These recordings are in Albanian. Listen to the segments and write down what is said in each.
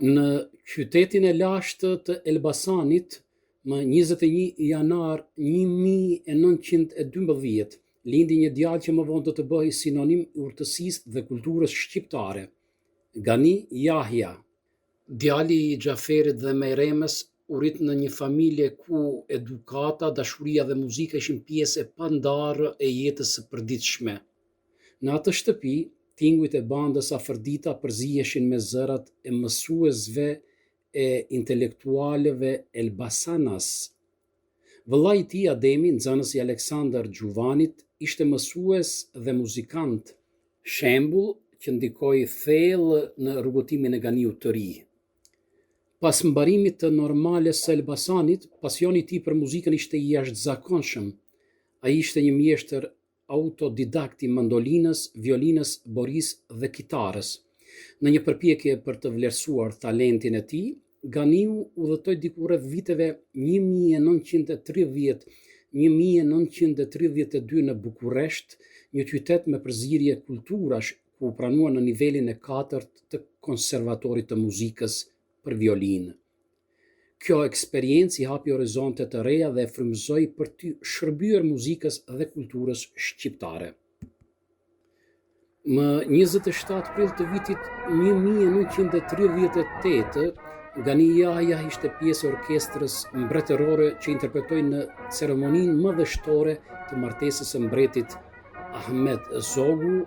Në qytetin e lashtë të Elbasanit, më 21 janar 1912, lindi një djalë që më vonë do të bëhej sinonim i urtësisë dhe kulturës shqiptare, Gani Jahja. Djali i Xhaferit dhe Mejremës u rrit në një familje ku edukata, dashuria dhe muzika ishin pjesë e pandarë e jetës së përditshme. Në atë shtëpi, tingujt e bandës Afërdita përziheshin me zërat e mësuesve e intelektualëve elbasanas. Vëllai i tij, Ademi, nxënës i Aleksandër Xhuvanit, ishte mësues dhe muzikant, shembull që ndikoi thellë në rrugëtimin e Ganiut të ri. Pas mbarimit të Normales së Elbasanit, pasioni i tij për muzikën ishte i jashtëzakonshëm. Ai ishte një mjeshtër autodidakt i mandolinës, violinës, borisë dhe kitarës. Në një përpjekje për të vlerësuar talentin e tij, Ganiu udhëtoi diku rreth viteve 1930 1932 në Bukuresht, një qytet me përzierje kulturash ku u pranua në nivelin e katërt të Konservatorit të Muzikës për violinë. Kjo eksperiencë i hapi horizonte të reja dhe e frymëzoi për t'i shërbyer muzikës dhe kulturës shqiptare. Më 27 prill të vitit 1938, Gani Jahja ishte pjesë e orkestrës mbretërore që interpretoi në ceremoninë madhështore të martesës së mbretit Ahmet Zogu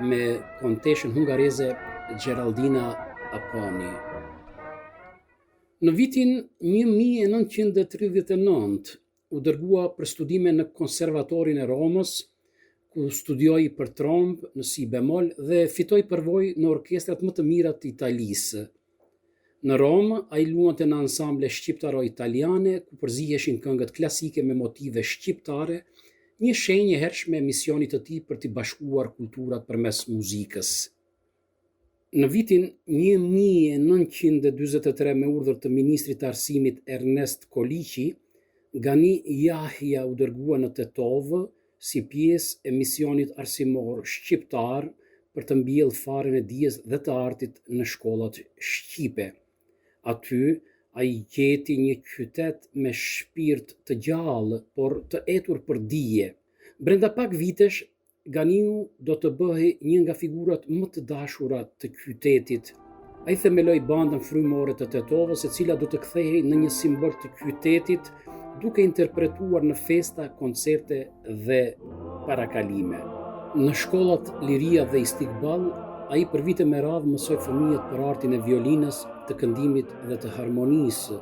me konteshën hungareze Geraldina Apponyi. Në vitin 1939 u dërgua për studime në Konservatorin e Romës, ku studioi për trombë në si bemol dhe fitoi përvojë në orkestrat më të mira të Italisë. Në Romë, ai luante në ansamble shqiptaro-italiane, ku përziheshin këngët klasike me motive shqiptare, një shenjë e hershme e misionit të tij për t'i bashkuar kulturat përmes muzikës. Në vitin 1943 me urdhër të ministrit të Arsimit Ernest Koliqi, Gani Jahja u dërgua në Tetovë si pjesë e misionit arsimor shqiptar për të mbjellë farën e dijes dhe të artit në shkollat shqipe. Aty ai gjeti një qytet me shpirt të gjallë, por të etur për dije. Brenda pak vitesh, Ganiu do të bëhej një nga figurat më të dashura të qytetit. Ai themeloi bandën frymore të Tetovës, e cila do të kthehej në një simbol të qytetit, duke interpretuar në festa, koncerte dhe parakalime. Në shkollat Liria dhe Istikbal, ai për vite me radhë mësoi fëmijët për artin e violinës, të këndimit dhe të harmonisë.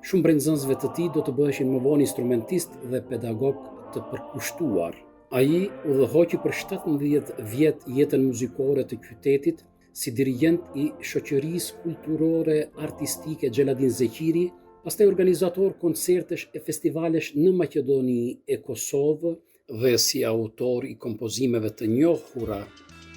Shumë prej nxënësve të tij do të bëheshin më vonë instrumentistë dhe pedagogë të përkushtuar. Ai udhëhoqi për 17 vjet jetën muzikore të qytetit si dirigjent i Shoqërisë Kulturore Artistike Xheladin Zeqiri, pastaj organizator koncertesh e festivalesh në Maqedoni e Kosovë dhe si autor i kompozimeve të njohura,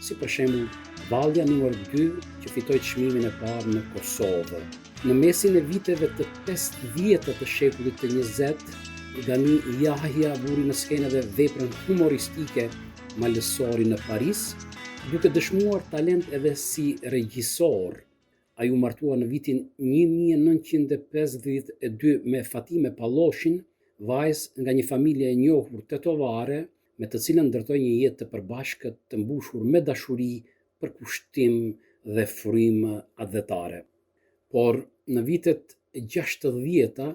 si për shembull Vallja numër 2 që fitoi çmimin e parë në Kosovë. Në mesin e viteve të 50-ta të shekullit të 20, Gani Jahja vuri në skenë edhe veprën humoristike Malësori në Paris, duke dëshmuar talent edhe si regjisor. Ai u martua në vitin 1952 me Fatime Palloshin, vajzë nga një familje e njohur tetovare, me të cilën ndërtoi një jetë të përbashkët të mbushur me dashuri, përkushtim dhe frymë atdhetare. Por në vitet e 60-ta,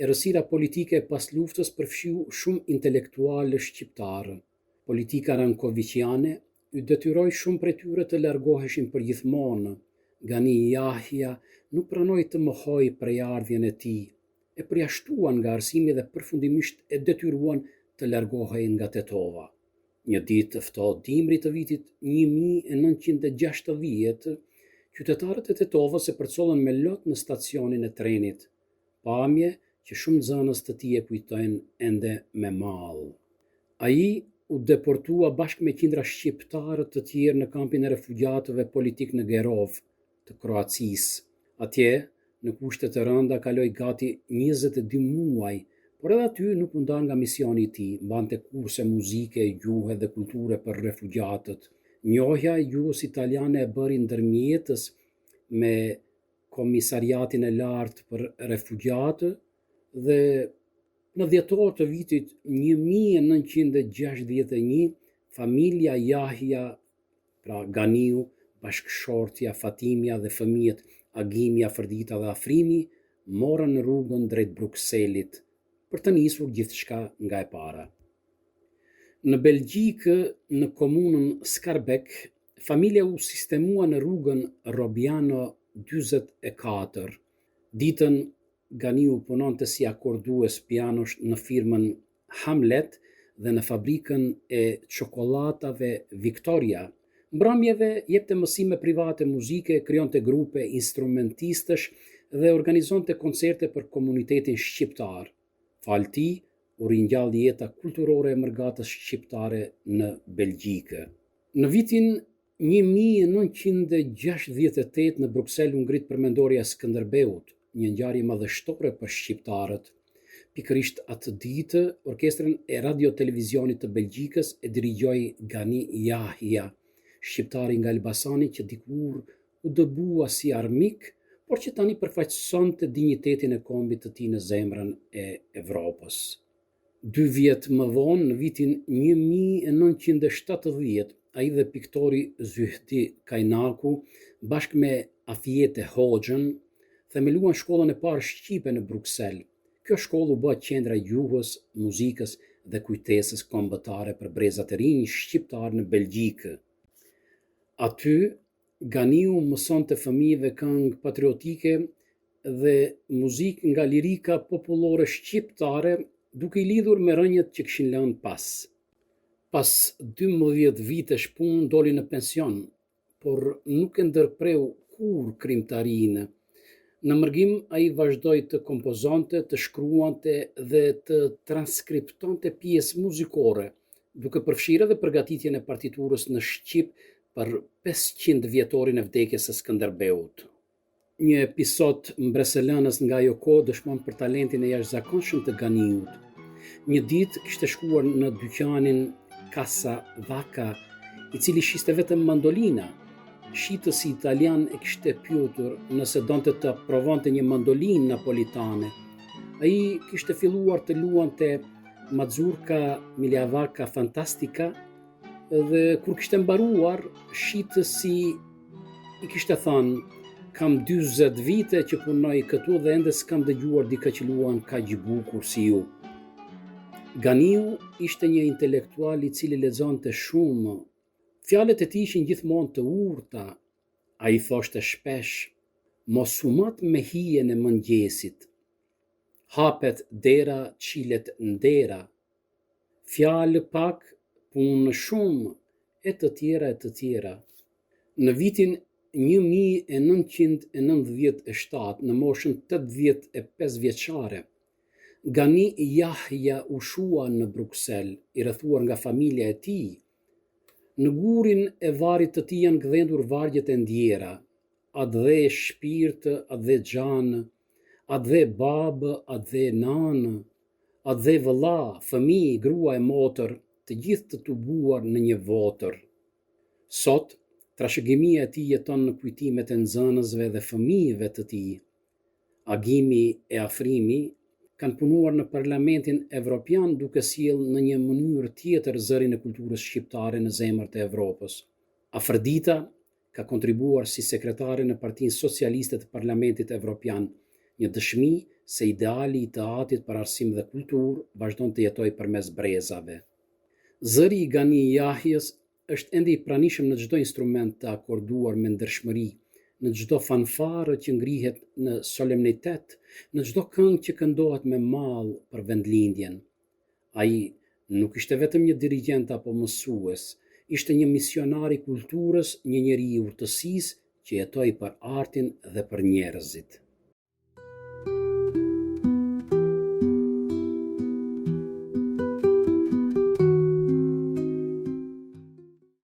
errësira politike e pasluftës përfshiu shumë intelektualë shqiptarë. Politika rankoviqiane i detyroi shumë prej tyre të largoheshin përgjithmonë. Gani Jahja nuk pranoi të mohojë prejardhjen e tij. E përjashtuan nga arsimi dhe përfundimisht e detyruan të largohej nga Tetova. Një ditë të ftohtë dimri të vitit 1960, qytetarët e Tetovës e përcollën me lot në stacionin e trenit. Pamje që shumë nxënës të tij e kujtojnë ende me mall. Ai u deportua bashkë me qindra shqiptarë të tjerë në kampin e refugjatëve politikë në Gerovë të Kroacisë. Atje, në kushte të rënda kaloi gati 22 muaj, por edhe aty nuk u nda nga misioni i tij, mbante kurse muzike, gjuhe dhe kulture për refugjatët. Njohja e gjuhës italiane e bëri ndërmjetës me Komisariatin e Lartë për Refugjatë dhe në dhjetor të vitit 1961 familja Jahja, pra Ganiu, bashkëshortja Fatimja dhe fëmijët Agimi, Afërdita dhe Afrimi morën rrugën drejt Brukselit për të nisur gjithçka nga e para. Në Belgjikë, në komunën Skarbek, familja u sistemua në rrugën Robiano 44. Ditën, Ganiu punonte si akordues pianosh në firmën Hamlet dhe në fabrikën e çokollatave Victoria. Mbrëmjeve jepte mësime private muzike, krijonte grupe instrumentistësh dhe organizonte koncerte për komunitetin shqiptar. Falë tij, u ringjall jeta kulturore e mërgatës shqiptare në Belgjikë. Në vitin 1968 në Bruksel u ngrit përmendorja e Skënderbeut, një ngjarje madhështore për shqiptarët. Pikërisht atë ditë, orkestrën e Radio-Televizionit të Belgjikës e dirigjoi Gani Jahja, shqiptari nga Elbasani që dikur u dëbua si armik, por që tani përfaqësonte dinjitetin e kombit të tij në zemrën e Evropës. Dy vjet më vonë, në vitin 1970, ai dhe piktori Zyhdi Kajnaku, bashkë me Afijete Hoxhën, themeluan shkollën e parë shqipe në Bruksel. Kjo shkollë u bë qendra e gjuhës, muzikës dhe kujtesës kombëtare për brezat e rinj shqiptarë në Belgjikë. Aty, Ganiu mësonte fëmijëve këngë patriotike dhe muzikë nga lirika popullore shqiptare, duke i lidhur me rrënjët që kishin lënë pas. Pas 12 vitesh punë doli në pension, por nuk e ndërpreu kurrë krijimtarinë. Në mërgim ai vazhdoi të kompozonte, të shkruante dhe të transkriptonte pjesë muzikore, duke përfshirë edhe përgatitjen e partiturës në shqip për 500 vjetorin e vdekjes së Skënderbeut. Një episod mbresëlënës nga ajo kohë dëshmon për talentin e jashtëzakonshëm të Ganiut. Një ditë kishte shkuar në dyqanin Kasa Vaka, i cili shiste vetëm mandolina. Shitësi italian e kishte pyetur nëse donte të provonte një mandolinë napolitane. Ai kishte filluar të luante Mazurka Migliavacca Fantastica dhe kur kishte mbaruar, shitësi i kishte thënë, kam 40 vite që punoj këtu dhe ende s'kam dëgjuar dikë që luan kaq bukur si ju. Ganiu ishte një intelektual i cili lexonte shumë. Fjalët e tij ishin gjithmonë të urta. Ai thoshte shpesh, mos u mat me hijen e mëngjesit. Hapet dera, çilet ndera. Fjalë pak, punë shumë, e të tjera e të tjera. Në vitin 1997, në moshën 85 vjeçare, Gani Jahja u shua në Bruksel, i rrethuar nga familja e tij. Në gurin e varrit të tij janë gdhendur vargjet e ndjera, Atdhe shpirt, atdhe xhan, atdhe babë, atdhe nanë, atdhe vëlla, fëmijë, grua e motër, të gjithë të tubuar në një votër. Sot, trashëgimia e tij jeton në kujtimet e nxënësve dhe fëmijëve të tij. Agimi e Afrimi kanë punuar në Parlamentin Evropian duke sjellë në një mënyrë tjetër zërin e kulturës shqiptare në zemër të Evropës. Afërdita ka kontribuar si sekretare në Partinë Socialiste të Parlamentit Evropian, një dëshmi se ideali i të atit për arsim dhe kulturë vazhdon të jetojë përmes brezave. Zëri i Gani Jahjës është ende i pranishëm në çdo instrument të akorduar me ndershmëri, në çdo fanfarë që ngrihet në solemnitet, në çdo këngë që këndohet me mall për vendlindjen. Ai nuk ishte vetëm një dirigjent apo mësues, ishte një misionar i kulturës, një njeri i urtësisë që jetoi për artin dhe për njerëzit.